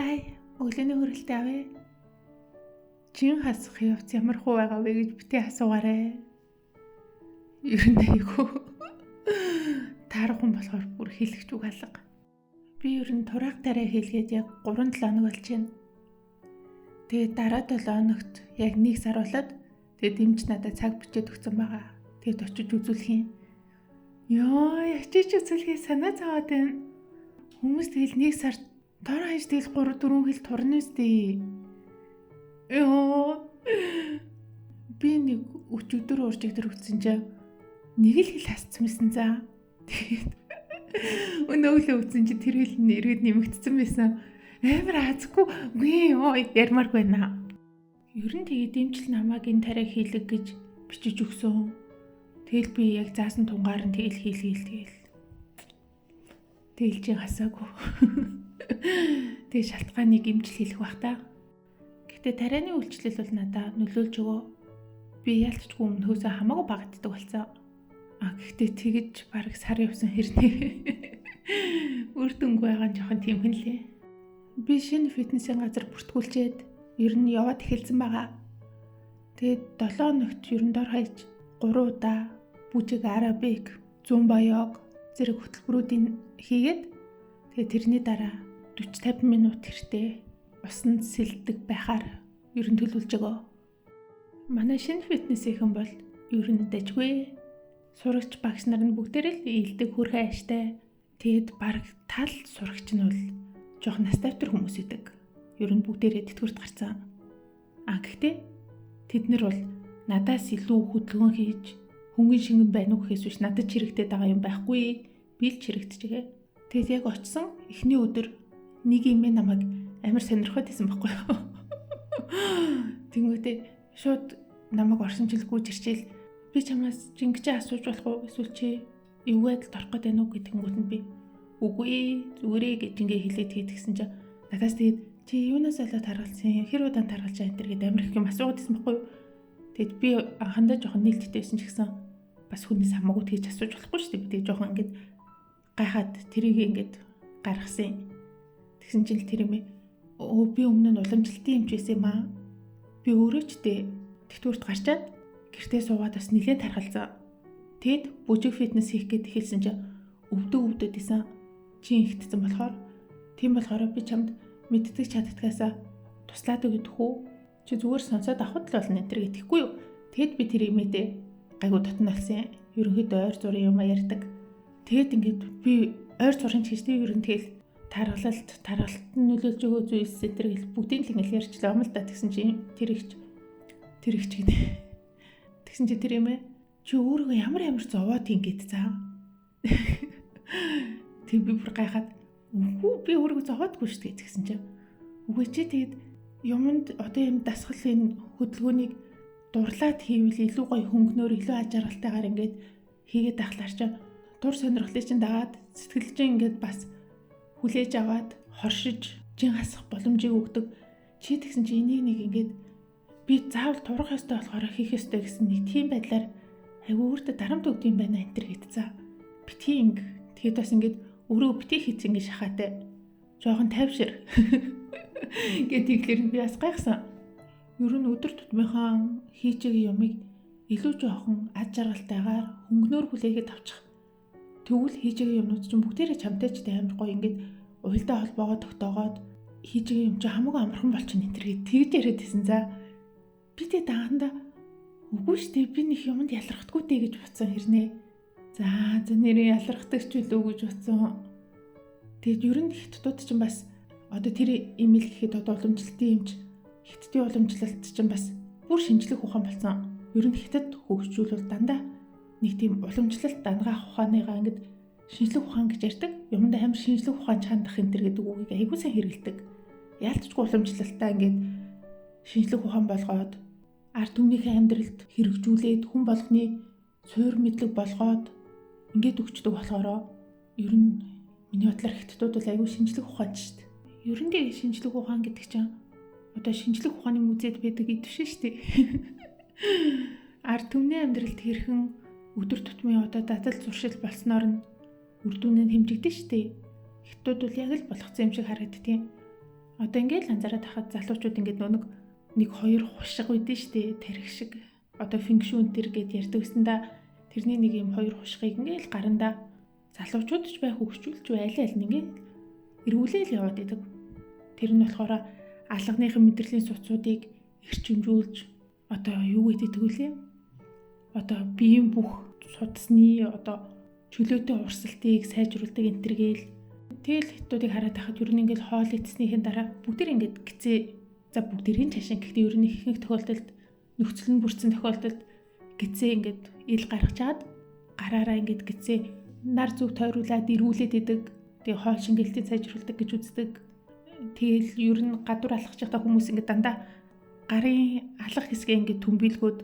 Бай. Өглөөний хүрэлтээ авъя. Жин хасах явц ямар хуу байгаа вэ гэж битгий асуугаарай. Ер нь айгүй таархан болохоор бүр хэлэх ч үг алга. Би ер нь тураах тариа хийлгээд яг 3-7 хоног болж байна. Тэгээд дараа 7 хоногт яг 1 сар болоод тэгээд эмч надад цаг бичээд өгсөн байгаа. Тэгээд очиж үзүүлэх юм. Йоо, очиж үзүүлэхийг санаа зовоод байна. Хүмүүс тэгэл 1 сар дор хаяж тэгэл 3-4 хил турна үстэй. Йоо. Би нэг өчигдөр уржигдөр үтсэн чинь нэг л хил хасцсан байсан за. Тэгээд өнөөглөө үтсэн чинь тэр хил нь эргээд нэмэгдсэн байсан. Амар азгүй. Үгүй ёо ярмааргүй байна. Ер нь тэгээд эмчил намайг энэ тариа хийлэг гэж бичиж өгсөн. Тэгэл би яг заасан тунгаар нь тэгэл хийлгээл тэгэл. Тэгэл чи хасаагүй. Тэгээ шалтгааныг эмчил хийлэх бах та. Гэтэ тарианы үйлчлэл бол надаа нөлөөлж өгөө. Би ялцчгүй өмнөхөөсөө хамаагүй багаддаг болсон. А гэхдээ тэгэж бараг сар явсан хэрнээ. Үр дүнгүй байгаа нь жоохон тэмхэн лээ. Би шинэ фитнесийн газар бүртгүүлчээд ер нь яваад эхэлсэн байгаа. Тэгээд 7 хоногт ер нь дор хаяж 3 удаа бүжиг, аэробик, зумба йог зэрэг хөтөлбөрүүдийг хийгээд тэгээд тэрний дараа 40-50 минут хэртээ усанд сэлдэг байхаар ер нь төлөвлөж өгөө. Манай шинэ фитнесийнхэн бол ер нь дажгүй. Сурагч багш нар нь бүгдээрээ л ээлдэг хөрхөн аштай. Тэгэд бараг тал сурагч нь бол жоох настай төр хүмүүс идэг. Ер нь бүгдээрээ тэтгэврт гарсан. А гэхдээ тэд нар бол надаас илүү хөдөлгөөн хийж хөнгөн шингэн байна уу гэхээс биш надад ч хэрэгтэй байгаа юм байхгүй. Би л ч хэрэгтчихээ. Тэгэд яг очисон эхний өдөр нэг юм намайг амар сонирхоод исэн байхгүй юу. Тэнгүүтээ шууд намайг орсон чилгүй чирчээл би чамаас жингчээ асууж болох уу эсвэл чи эвгүй адилд орох гээд байна уу гэдэнгүүт нь би үгүй зүгээрээ гэж ингээ хэлээд хийдгсэн чинь надаас тэгээд чи юунаас болоод таргалсан хэр удаан таргалж байгаа энэ төр гэд амар их юм асуугаад исэн байхгүй юу. Тэгэд би анхандаа жоохон нээлттэй байсан ч гэсэн бас хүнээс хамаагүй тэгж асууж болохгүй шүү дээ. Би тэгээд жоохон ингээд гайхаад тэрийг ингээд гаргасан. Тэгсэн чинь л тэр юм өө би өмнө нь уламжлалтын эмч байсан юм аа. Би өөрөө ч тэтгэврт гарчаад гэртээ суугаад бас нэлээд тархалцсан. Тэгэд бүжиг фитнес хийх гээд эхэлсэн чинь өвдөг өвдөд исэн. Чи инхтсэн болохоор тийм болохоор би чамд мэддэг чаддгаасаа туслаад өгөх үү? Чи зүгээр сонсоод авахд л болно энэ төр гэдэхгүй юу? Тэгэд би тэр имээдээ гайгүй дотн болсон. Ерөнхийдөө ойр зургийн юм ярьдаг. Тэгэд ингээд би ойр зургийн ч гэж тийм ер нь тэгэл таргалалт таргалтанд нөлөөлж өгөө зүйлс энэ төр гэл бүгдийг л ингээд ярьчлаа юм л да. Тэгсэн чинь тэр ихч гинэ. Тэгсэн чи тэр юм ээ чи өөрийгөө ямар ямар зовоод ингээд заа. Тэг би бүр гайхаад үгүй би өөрийгөө зовоодгүй шүү дээ тэгсэн чинь. Үгүй чи тэгэд юмд одоо юм дасгал энэ хөдөлгөөнийг дурлаад хийвэл илүү гоё хөнгөнөөр илүү аж аргалтайгаар ингээд хийгээд ахлаар чи дур сонирхлыг чинь дагаад сэтгэл чинь ингээд бас хүлээж аваад хоршиж жин хасах боломжийг өгдөг. Чи тэгсэн чи энийг нэг ингээд би заавал турах ёстой болохоор хийх ёстой гэсэн нэг тийм байдлаар айгүй өөртөө дарамт өгд юм байна энэ төр гэдцээ. Битгий инг тэгэхэд бас ингээд өөрөө битгий хийц ингээд шахаатай. Жохон тайвшир. Гэт тэглэр би бас гайхсан. Ер нь өдөр тутмынхаа хийж байгаа юмыг илүү жоохон аж аргалтайгаар хөнгөнөөр хүлээгээд авчих. Тэгвэл хийж байгаа юмнууд чинь бүгдээрээ чамтай ч амар гоё ингээд уялдаа холбоогоо тогтоогоод хийж байгаа юм чинь хамаагүй амархан болчихно энэ төр гэд тэгж яриад байсан за. Би тэгээд анхандаа үгүй шүү дээ би нэг юмд ялрахдаггүй дээ гэж бодсон хэрнээ. За за нэрээ ялрахдаг ч үлээ гэж бодсон. Тэгээд ер нь хятадууд чинь бас одоо тэр имэл гэхэд одоо уламжлалтын эмч хятадын уламжлалт чинь бас бүр шинжлэх ухаан болсон. Ер нь хятад хөгжүүлвэл дандаа нэг тийм уламжлалт дангаах ухааныгаа ингээд шинжлэх ухаан гэж ярьдаг. Юмд амар шинжлэх ухаан чандах энэ төр гэдэг үгийг айгүй сайн хэрэгэлдэг. Яалтчгүй уламжлалтаа ингээд шинжлэх ухаан болгоод ард түмнийхээ амьдралд хэрэгжүүлээд хүн болгоны суур мэдлэг болгоод ингээд өгчдөг болохоро ер нь миний бодлоор хятадууд бол айгүй шинжлэх ухаанч шүү дээ. Ер нь тэгээ шинжлэх ухаан гэдэг чинь одоо шинжлэх ухааны музейд байдаг идэвш шүү дээ. Ард түмний амьдралд хэрхэн өдөр тутмын одоо дадал зуршил болсноор нь үр дүн нь хэмжигдэн шүү дээ. Хятадууд бол яг л болгоцсон юм шиг харагддیں۔ Одоо ингээд л анзаараад хахад залуучууд ингээд нэг хоёр хушиг үйдэн штэ, тарих шиг. Одоо фэншүн төр гэд ярьдаг гэсэндээ тэрний нэг юм хоёр хушгийг ингээд л гарандаа залуучууд ч бай хөгжүүлж бай аль аль нь ингээд эргүүлээл яваад идэг. Тэр нь болохоор алганыхын мэдрэлийн суцуудыг эрчимжүүлж одоо юу гэдэг вэ? Одоо биеийн бүх судасны одоо чөлөөтэй урсгалтыг сайжруулдаг энэ төр гээл. Тэгэл хятадыг хараад байхад ер нь ингээл хоол идснийхэн дараа бүгд ингээд гизээ за бүгдэрийн чашин гэхдээ ер нь ихэнх тохиолдолд нөхцөл нь бүрдсэн тохиолдолд гизээ ингээд ил гаргачаад гараараа ингээд гизээ нар зүг тойруулаад эргүүлээд идэг. Тэгээ хоол шингэлтийг сайжруулдаг гэж үздэг. Тэгэл ер нь гадуур алхаж байхдаа хүмүүс ингээд дандаа гарын алах хэсгээ ингээд төмбийлгөөд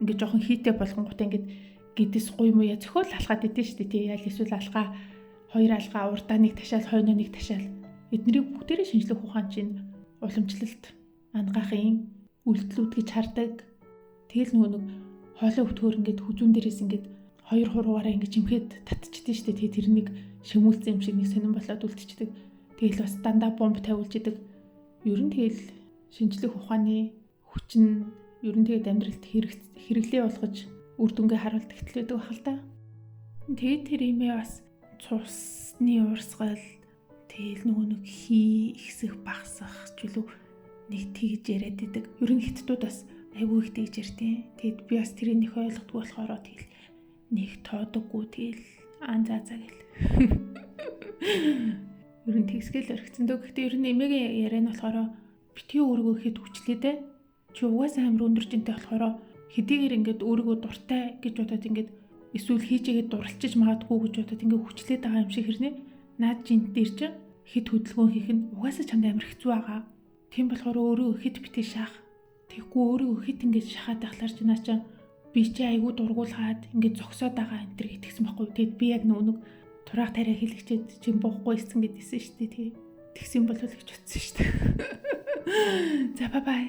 ингээд жоохон хийтэй болгонгуудаа ингээд гэдэс гуй муяа зөхөөл алхаад идэв шүү дээ. Тий аль эсвэл алхаа хоёр алгаа урдаа нэг ташаал хойноо нэг ташаал. Эднэрийг бүгдээрээ шинжлэх ухаан чинь уламжлалт ангаахын үйлдэлүүд гэж хардаг. Тэгэл нөгөө нэг хоолой өвтгөр ингээд хүзүүн дээрээс ингээд хоёр хуруугаараа ингээд чимхэд татчихдээ шүү дээ. Тий тэр нэг шимүүлсэн юм шиг нэг сонирн болоод үлдчихдэг. Тэгэл бас дандаа бомб тавиулж идэг. Ер нь тэгэл шинжлэх ухааны хүч нь ер нь тэгээд амьдралд хэрэглээ болгож үр дүнгээ харуулдаг хэтэл байдаг байх л та. Тэгээд тэр имээ бас цусны урсгал тэгэл нөгөө нэг хий ихсэх багсах ч үлээ нэг тэгж яриад идэг. Ер нь хятадууд бас айгүй их тэгж ярьдیں۔ Тэгэд би бас тэрийг нэг ойлгодгүй болохоор тэгэл нэг тоодоггүй тэгэл аан заа заа гэл. Ер нь тэгсгээл орхицсан дөө. Гэхдээ ер нь эмээгийн яриа нь болохоор битгий өөрийгөө хэд хүчлээ дээ. Чи угаасаа амар өндөр жинтэй болохоор хэдийгээр ингээд өөрийгөө дуртай гэж бодоод ингээд эсвэл хийжээгээд дурлалчиж магадгүй гэж бодоод ингээд хүчлээд байгаа юм шиг хэрнээ наад жинт дээр чинь хэд хөдөлгөөн хийх нь угаасаа чамд амар хэцүү байгаа. Тийм болохоор өөрийгөө хэд битгий шаах. Тэгэхгүй өөрийгөө хэд ингээд шахаад байхлаар чи наа чинь би чи айгүй дургуулгаад ингээд зогсоод байгаа энэ төр гэтгсэн байхгүй. Тэгэд би яг нөгөө нэг тураах тариа хэлэгчээд чинь буухгүй ирсэн гэдээсэн шүү дээ. Тэгсэн бол л гэж утсан шүү дээ. За бай бай.